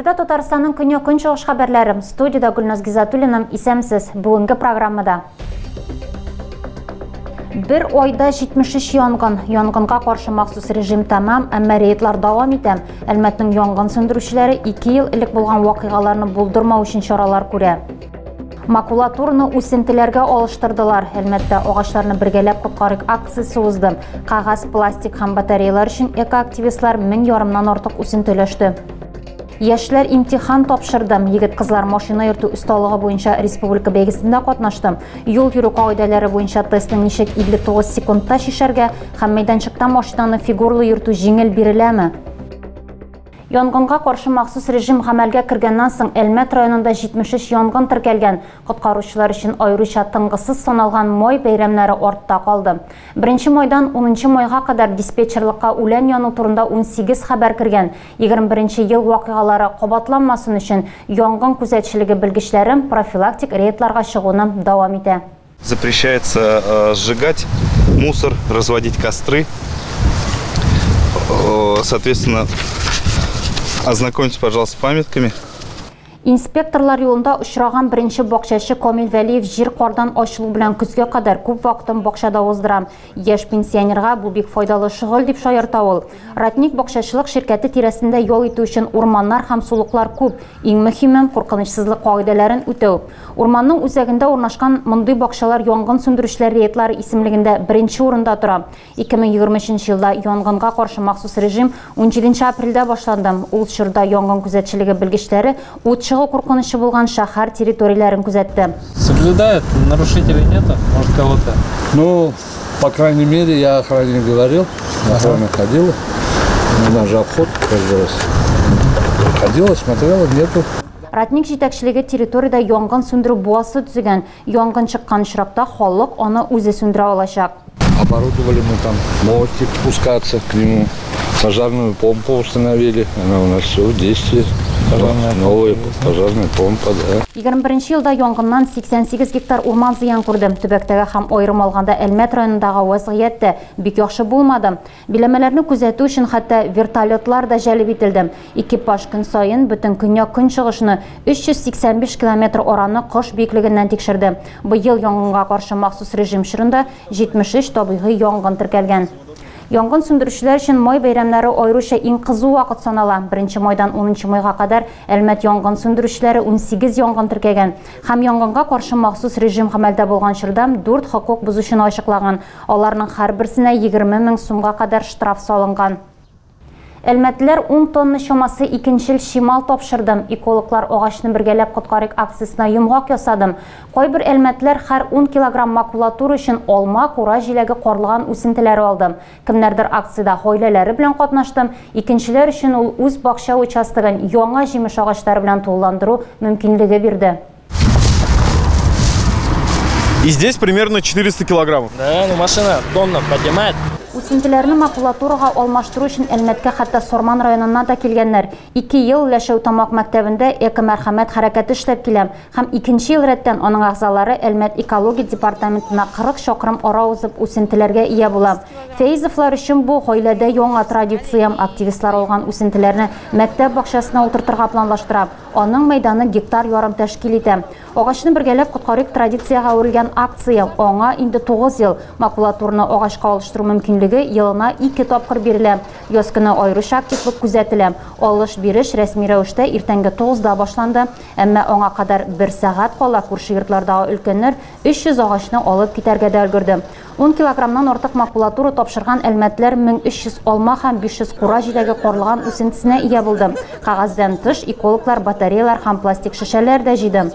Эфирда Татарстанның көньяк-көнчыгыш хәбәрләре. Студиядә Гөлназ Гизатуллина. Исәнмесез. Бүгенге программада. Бер айда 73 янгын. Янгынга каршы махсус режим тәмам, әмма рейдлар дәвам итә. Әлмәтнең янгын сүндерүчеләре 2 ел элек булган вакыйгаларны булдырмау өчен чаралар күрә. Макулатураны үсентеләргә алыштырдылар. Әлмәттә агачларны бергәләп коткарыйк акциясе узды. Кәгазь, пластик һәм батареялар өчен экоактивистлар 1500-нан артык үсенте өләште. Яшьләр имтихан тапшырды. Егет-кызлар машина йөртү осталыгы буенча республика бәйгесендә катнашты. Юл йөрү кагыйдәләре буенча тестны ничек 59 секундта чишәргә һәм мәйданчыкта машинаны фигурлы йөртү җиңел биреләме? Янгынга каршы махсус режим гамәлгә кергәннән соң Әлмәт районында 73 янгын теркәлгән. Коткаручылар өчен аеруча тынгысыз саналган май бәйрәмнәре артта калды. 1 майдан 10 майга кадәр диспетчерлыкка үлән яну турында 18 хәбәр кергән. 21 ел вакыйгалары кабатланмасын өчен янгын күзәтчелеге белгечләре профилактик рейдларга чыгуны дәвам итә. Запрещается сжигать мусор, разводить костры. Соответственно, ознакомьтесь, пожалуйста, с памятками. Инспекторлар юлында очраган беренче бакчачы Камил Вәлиев җир кардан ачылу белән көзгә кадәр күп вакытын бакчада уздыра. Яшь пенсионерга бу бик файдалы шөгыль дип шаярта ул. Ратник бакчачылык ширкәте тирәсендә ял итү өчен урманнар һәм сулыклар күп. Иң мөһиме куркынычсызлык кагыйдәләрен үтәү. Урманның үзәгендә урнашкан мондый бакчалар янгын сүндерүчеләр рейдлары исемлегендә беренче урында тора. 2023 елда янгынга каршы махсус режим 17 апрельдә башланды. Ул чорда янгын күзәтчелеге белгечләре ут чыгу куркынычы булган шәһәр территорияләрен күзәтте. Соблюдают, нарушителей нету, может кого-то? Ну, по крайней мере, я охране говорил, охрана ходила, у нас же обход каждый раз. Ходила, смотрела, нету. Ратник җитәкчелеге территориядә янгын сүндерү буасы төзегән. Янгын чыккан очракта халык аны үзе сүндерә алачак. Оборудовали мы там мостик спускаться к нему, пожарную помпу установили, она у нас все в действии. Пожарная Новая помпа. Пожарная помпа, да. 21 елда янгыннан 88 гектар урман зыян күрде. Төбәктәге һәм аерым алганда Әлмәт районындагы вазгыять тә бик яхшы булмады. Биләмәләрне күзәтү өчен хәтта вертолетлар да җәлеп ителде. Экипаж көн саен бөтен көньяк-көнчыгышны 385 километр араны кош биеклегеннән тикшерде. Быел янгынга каршы махсус режим чорында 73 табигый янгын теркәлгән. Янгын сүндерүчеләр өчен май бәйрәмнәре аеруча иң кызу вакыт санала. 1 майдан 10 майга кадәр Әлмәт янгын сүндерүчеләре 18 янгын теркәгән. Һәм янгынга каршы махсус режим гамәлдә булган чорда 4 хокук бозучыны ачыклаган. Аларның һәрберсенә 20 мең сумга кадәр штраф салынган. Әлмәтлеләр 10 тонна чамасы икенчел чимал тапшырды. Экологлар агачны бергәләп коткарыйк акциясенә йомгак ясады. Кайбер әлмәтлеләр һәр 10 килограмм макулатура өчен алма, кура җиләге, карлыган үсентеләре алды. Кемнәрдер акциядә гаиләләре белән катнашты. Икенчеләр өчен ул үз бакча участогын яңа җимеш агачлары белән тулыландыру мөмкинлеге бирде. И здесь примерно 400 килограммов. Да, машина тонна поднимает. Үсентеләрне макулатурага алмаштыру өчен Әлмәткә хәтта Сарман районыннан да килгәннәр. 2 ел Ләшәү Тамак мәктәбендә эко-мәрхәмәт хәрәкәте эшләп килә. Һәм икенче ел рәттән аның әгъзалары Әлмәт экология департаментына 40 чакрым ара узып үсентеләргә ия була. Фәизовлар өчен бу гаиләдә яңа традиция. Активистлар алган үсентеләрне мәктәп бакчасына утыртырга планлаштыра. Аның мәйданы гектар ярым тәшкил итә. Агачны бергәләп коткарыйк традициягә әверелгән акция. Аңа инде 9 ел. Макулатураны агачка алыштыру мөмкинлеге елына 2 тапкыр бирелә. Яз көне аеруча активлык күзәтелә. Алыш-биреш рәсми рәвештә иртәнге 9-да башланды. Әмма аңа кадәр 1 сәгать кала күрше йортлардагы өлкәннәр 300 агачны алып китәргә дә өлгерде. 10 килограммнан артык макулатура тапшырган әлмәтлеләр 1300 алма һәм 500 кура җиләге карлыган үсентесенә ия булды. Кәгазьдән тыш экологлар батареялар һәм пластик шешәләр дә җыйды.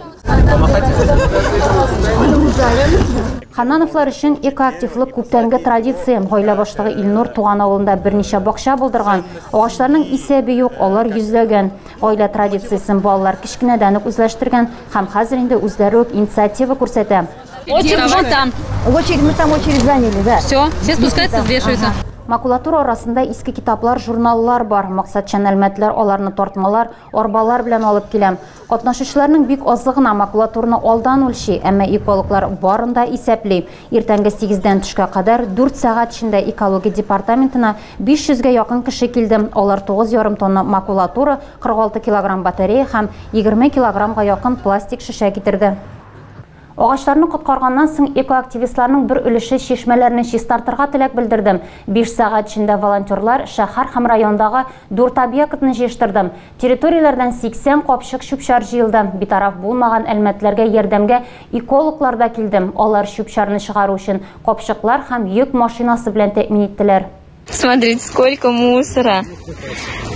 Ханнановлар өчен экоактивлык күптәнге традиция. Гаилә башлыгы Илнур туган авылында берничә бакча булдырган. Агачларның исәбе юк, алар йөзләгән. Гаилә традициясен балалар кечкенәдән үк үзләштергән һәм хәзер инде үзләре үк инициатива күрсәтә. Очередь вон там. Очередь, мы там очередь заняли, да. Все, все спускаются, взвешиваются. Ага. Макулатура арасында иске китаплар, журналлар бар. Максатчан әлмәтләр аларны тартмалар, арбалар белән алып килә. Катнашучыларның бик азы гына макулатураны алдан үлчи, әмма экологлар барын да исәпли. Иртәнге 8-дән төшкә кадәр 4 сәгать эчендә экология департаментына 500гә якын кеше килде. Алар 9,5 тонна макулатура, 46 килограмм батарея һәм 20 килограммга якын пластик шешә китерде. Агачларны коткарганнан соң экоактивистларның бер өлеше чишмәләрне чистартырга теләк белдерде. 5 сәгать эчендә волонтерлар шәһәр һәм райондагы 4 объектны җыештырды. Территорияләрдән 80 капчык чүп-чар җыелды. Битараф булмаган әлмәтләргә ярдәмгә экологлар да килде. Алар чүп-чарны чыгару өчен капчыклар һәм йөк машинасы белән тәэмин иттеләр. Смотрите, сколько мусора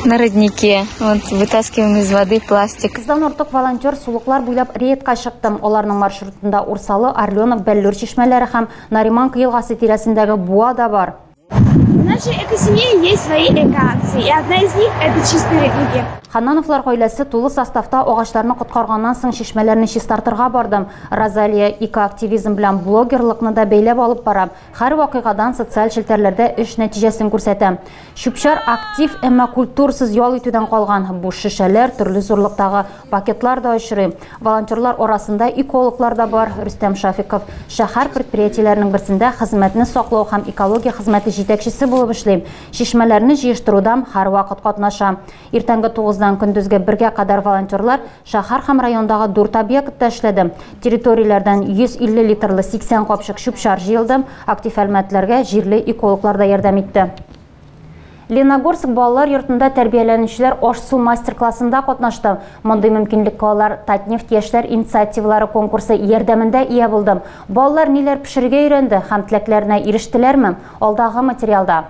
на роднике. Вот вытаскиваем из воды пластик. Кыздан артык волонтер сулыклар буйлап рейдка чыкты. Аларның маршрутында Урсалы, Орленок, Бәллүр чишмәләре һәм Нариманка елгасы тирәсендәге буа да бар. В нашей экосемье есть свои экоакции, и одна из них – это чистые родники. Ханнановлар гаиләсе тулы составта агачларны коткарганнан соң чишмәләрне чистартырга барды. Розалия экоактивизм белән блогерлыкны да бәйләп алып бара. Һәр вакыйгадан социаль челтәрләрдә эш нәтиҗәсен күрсәтә. Чүп-чар актив, әмма культурсыз ял итүдән калган. Буш шешәләр, төрле зурлыктагы пакетлар да очрый. Волонтерлар арасында экологлар да бар. Рөстәм Шафиков шәһәр предприятиеләренең берсендә хезмәтне саклау һәм экология хезмәте җитәкчесе булып эшли. Чишмәләрне җыештыруда һәрвакыт катнаша. Иртәнге 9-дан көндезге 1-гә кадәр волонтерлар шәһәр һәм райондагы 4 объектта эшләде. Территорияләрдән 150 литрлы 80 капчык чүп-чар җыелды. Актив әлмәтләргә җирле экологлар да ярдәм итте. Леногорск балалар йортында тәрбияләнүчеләр аш-су мастер-классында катнашты. Мондый мөмкинлеккә алар Татнефть яшьләр инициативалары конкурсы ярдәмендә ия булды. Балалар ниләр пешерергә өйрәнде һәм теләкләренә ирештеләрме? Алдагы материалда.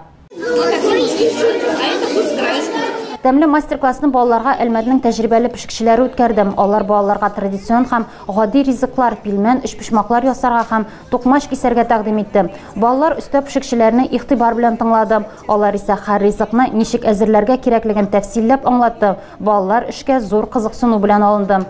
Тәмле мастер-классны балаларга Әлмәтнең тәҗрибәле пешекчеләре үткәрде. Алар балаларга традицион һәм гади ризыклар, пилмән, өчпочмаклар ясарга һәм токмач кисәргә тәкъдим итте. Балалар өстә пешекчеләрне игътибар белән тыңлады. Алар исә һәр ризыкны ничек әзерләргә кирәклеген тәфсилләп аңлатты. Балалар эшкә зур кызыксыну белән алынды.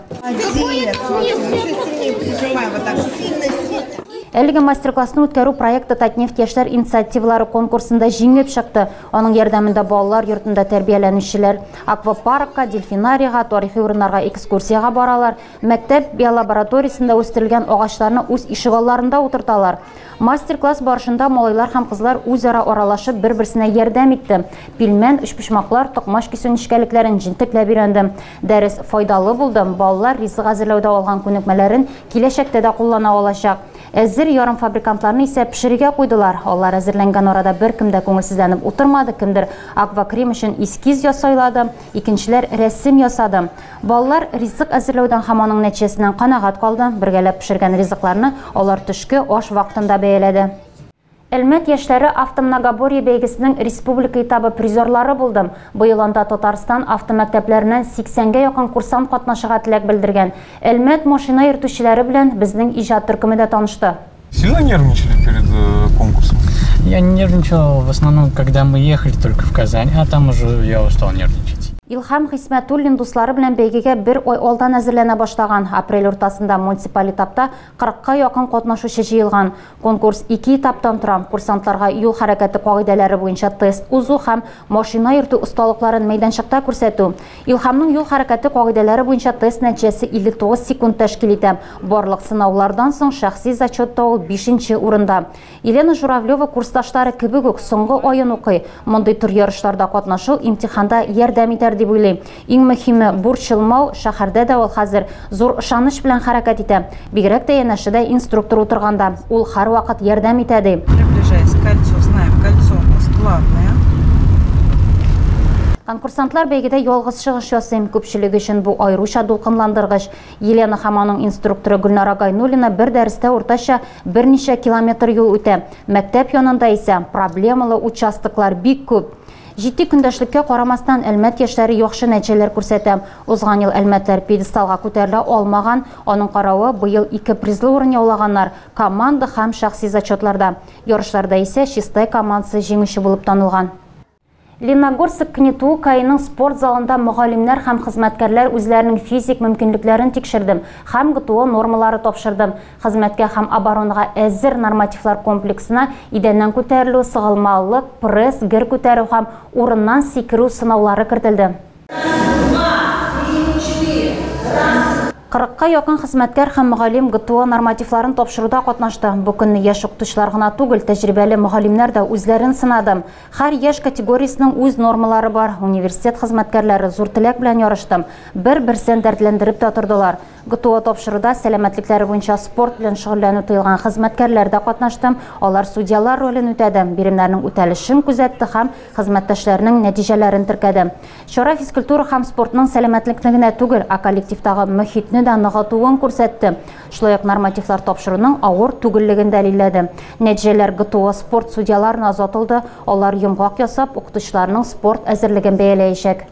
Әлеге мастер-классны үткәрү проекты Татнефть яшьләр инициативалары конкурсында җиңеп чыкты. Аның ярдәмендә балалар йортында тәрбияләнүчеләр аквапаркка, дельфинарийга, тарихи урыннарга экскурсиягә баралар. Мәктәп биолабораториясендә үстерелгән агачларны үз ишегалларында утырталар. Мастер-класс барышында малайлар һәм кызлар үзара аралашып бер-берсенә ярдәм итте. Пилмән, өчпочмаклар, токмач кисү нечкәлекләрен җентекләп өйрәнде. Дәрес файдалы булды. Балалар ризык әзерләүдә алган күнекмәләрен киләчәктә дә куллана алачак. Әзер ярым фабрикантларны исә пешерергә куйдылар. Алар әзерләнгән арада беркем дә күңелсезләнеп утырмады. Кемдер аквакрем өчен эскиз ясайлады, икенчеләр рәсем ясады. Балалар ризык әзерләүдән һәм аның нәтиҗәсеннән канәгать калды. Бергәләп пешергән ризыкларны алар төшке аш вакытында бәяләде. Әлмәт яшьләре автомногоборье бәйгесенең республика этабы призерлары булды. Быел анда Татарстан автомәктәпләреннән 80-гә якын курсант катнашырга теләк белдергән. Әлмәт машина йөртүчеләре белән безнең иҗат төркеме дә танышты. Сильно нервничали перед конкурсом? Я нервничал в основном, когда мы ехали только в Казань, а там уже я устал нервничать. Илһам Хисмәтуллин дуслары белән бәйгегә бер ай алдан әзерләнә башлаган. Апрель уртасында муниципаль этапта 40-ка якын катнашучы җыелган. Конкурс 2 этаптан тора. Курсантларга юл хәрәкәте кагыйдәләре буенча тест узу һәм машина йөртү осталыкларын мәйданчыкта күрсәтү. Илһамның юл хәрәкәте кагыйдәләре буенча тест нәтиҗәсе 59 секунд тәшкил итә. Барлык сынаулардан соң шәхси зачетта ул 5-нче урында. Елена Журавлева курсташлары кебек үк соңгы аен укый. Мондый төр ярышларда катнашу имтиханда ярдәм итәр дип уйлыйм. Иң мөһиме борчылмау, шәһәрдә дә ул хәзер зур ышаныч белән хәрәкәт итә. Бигрәк тә янәшәдә инструктор утырганда, ул һәрвакыт ярдәм итә ди. Приближаясь к кольцу, знаем, кольцо у нас главное. Конкурсантлар бәйгедә ялгыз чыгыш ясый. Күпчелек өчен бу аеруча дулкынландыргыч. Елена һәм аның инструкторы Гөлнара Гайнуллина бер дәрестә уртача берничә километр юл үтә. Мәктәп янында исә проблемалы участоклар бик күп. Җитди көндәшлеккә карамастан Әлмәт яшьләре яхшы нәтиҗәләр күрсәтә. Узган ел әлмәтләр пьедесталга күтәрелә алмаган, аның каравы быел 2 призлы урын яулаганнар команда һәм шәхси зачетларда. Ярышларда исә Чистай командасы җиңүче булып танылган. Лениногорск КНИТУ КАИның спорт залында мөгаллимнәр һәм хезмәткәрләр үзләренең физик мөмкинлекләрен тикшерде һәм ГТО нормалары тапшырды. Хезмәткә һәм оборонага әзер нормативлар комплексына идәннән күтәрелү, сыгылмалылык, пресс, гер күтәрү һәм урыннан сикерү сынаулары кертелде. 40-ка якын хезмәткәр һәм мөгаллим ГТО нормативларын тапшыруда катнашты. Бу көнне яшь укытучылар гына түгел, тәҗрибәле мөгаллимнәр дә үзләрен сынады. Һәр яшь категориясенең үз нормалары бар. Университет хезмәткәрләре зур теләк белән ярышты. Бер-берсен дәртләндереп тә тордылар. ГТО тапшыруда сәламәтлекләре буенча спорт белән шөгыльләнү тыелган хезмәткәрләр дә катнашты. Алар судьялар ролен үтәде, биремнәрнең үтәлешен күзәтте һәм хезмәттәшләренең нәтиҗәләрен теркәде. Чара физкультура һәм спортның сәламәтлекне генә түгел, ә коллективтагы мөхитне дә ныгытуын күрсәтте. Шулай ук нормативлар тапшыруның авыр түгеллеген дәлилләде. Нәтиҗәләр ГТО спорт судьяларына озатылды. Алар йомгак ясап, укытучыларның спорт әзерлеген бәяләячәк.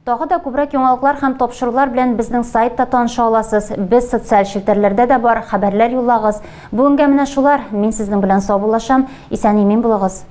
Тагы да күбрәк яңалыклар һәм тапшырулар белән безнең сайтта таныша аласыз. Без социаль челтәрләрдә дә бар, хәбәрләр юллагыз. Бүгенгә менә шулар. Мин сезнең белән саубуллашам. Исән-имин булыгыз.